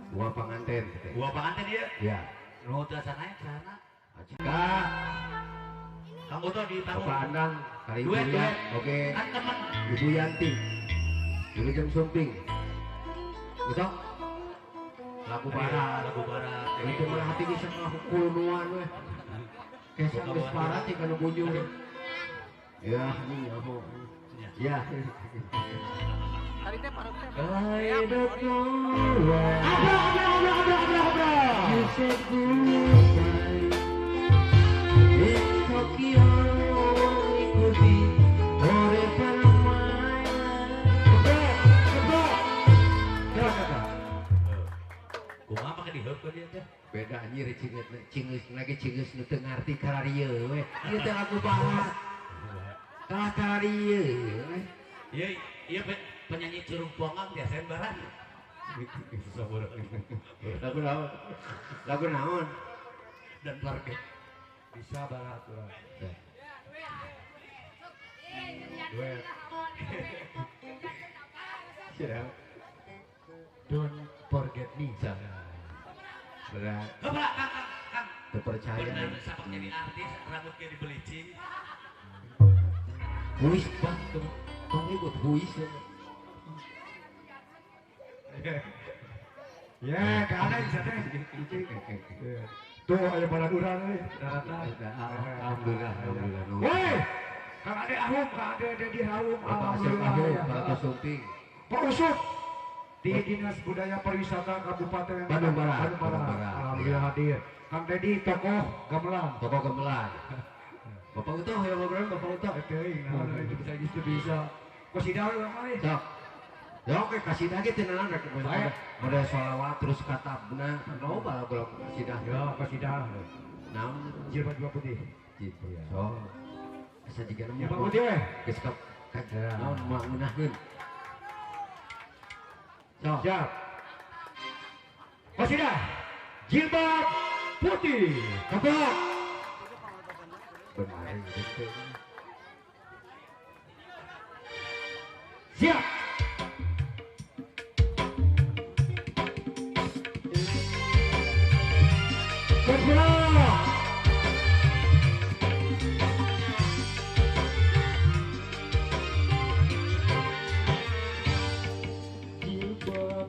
Dua panganten. Dua panganten dia? Ya. Nu teu acan naik sana. Ka Kang Uto di panggung. Bapak Andang, kali Ibu Ria, oke. Kan temen. Ibu Yanti. Wilujeng Sumping. Uto. Lagu barat, lagu barat. Itu mah hati bisa ngahukul nuan we. Kesang geus parat teh kana bujur. Ya, ini apa? Ya. Tadi teh parut teh. Abra abra abra abra abra abra. You said goodbye. In Tokyo it could be forever my life. Kebro, kebro. Kumaha make diheupkeun ieu teh? Beda anjir cingeus cingeus lagi cingeus nu teu ngarti kararieu we. Ieu teh lagu barat. Kalah kararieu we. Ieu ieu penyanyi Curug Ponggang biasanya barat. Susah bodoh. Lagu naon? Lagu naon? Dan keluarga. Bisa barat urang. Duet. Siap. Don't forget me. Berat. Kepala Kang Kang Kang. Terpercaya. Bener sapak jadi artis rambutnya dibelicing. Huis bang, tong ikut huis. Ya, kana bisa teh. Tuh aya balad urang euy, rata. Alhamdulillah, alhamdulillah. Woi, Kang Ade Ahum, Kang Ade Dedi Harum, alhamdulillah. Bapak Sumping. Pak Usut di Dinas Budaya Pariwisata Kabupaten Bandung Barat. Bandung Barat. Alhamdulillah hadir. Kang Dedi tokoh gamelan. Tokoh gamelan. Bapak Utoh ya ngobrol Bapak Utoh. Teuing naon itu bisa gitu bisa. Kosidah we urang mah. Sok. Ya oke kasidah ge teu naon rek model sholawat terus katabna loba lagu-lagu kasidah. Ya kasidah. Naon jilbab jilbab putih. Gitu ya. Sok. Asa jiga jilbab putih we. Geus ka naon mah ngeunaheun. Sok. Siap. Kasidah jilbab putih. Kebok. Benar gitu. Siap.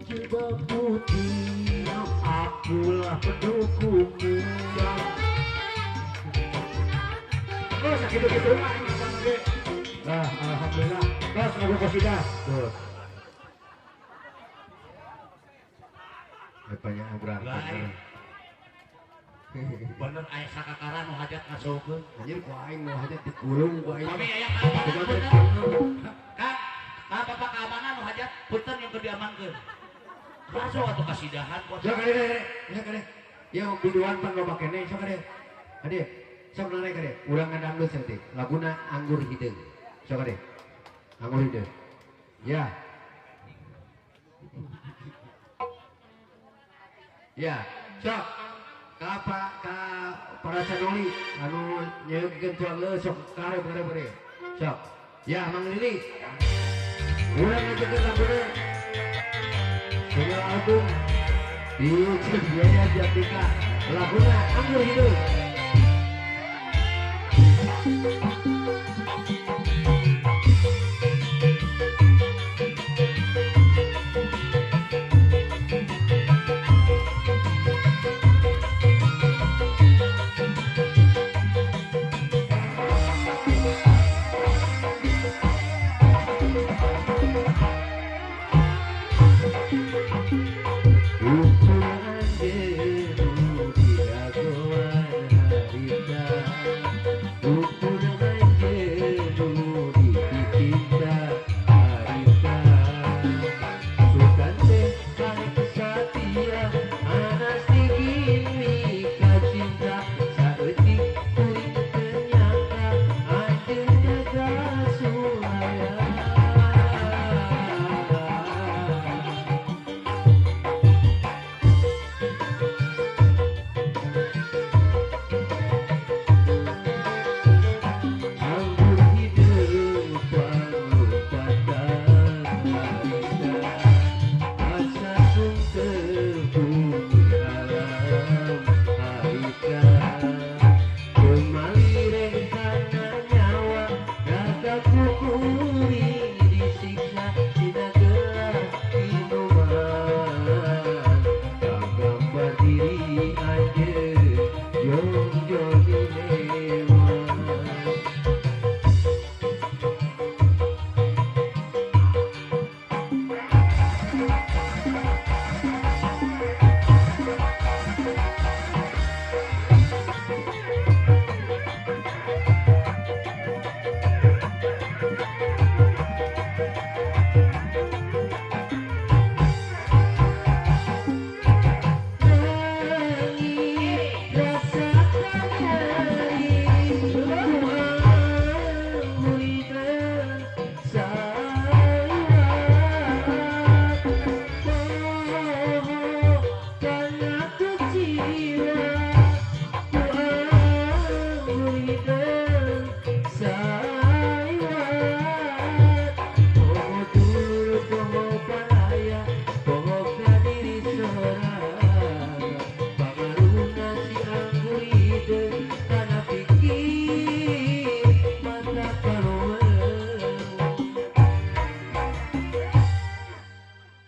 Jilbab putih, akulah pendukungmu. Oh, sakit gitu mah Nah, alhamdulillah. Terus lagu kosidah. Tuh. Banyak obrolan. Bener aya sakakara nu hajat ngasaukeun. Anjir ku aing nu hajat dikulung ku aing. Kami aya keamanan. Kang, ka bapak keamanan nu hajat punten yang keur diamankeun. Masuk atuh kasidahan kok. Sok kade, ya kade. Ya biduan pan loba keneh sok kade. Kade. Sok narik kade. Urang ngadangdut saeutik. Laguna Anggur Hideung. Sok kade. Anggur Hideung. Ya. Ya, sok. Ka ka para sanoli anu nyeugkeun tuang leuh sok kare bare bare. Sok. Ya, Mang Lili. Urang ngajekeun laguna. Single album di Biaya Jatnika laguna Anggur Hideung. Ukuran debu tidak gowana. Thank you.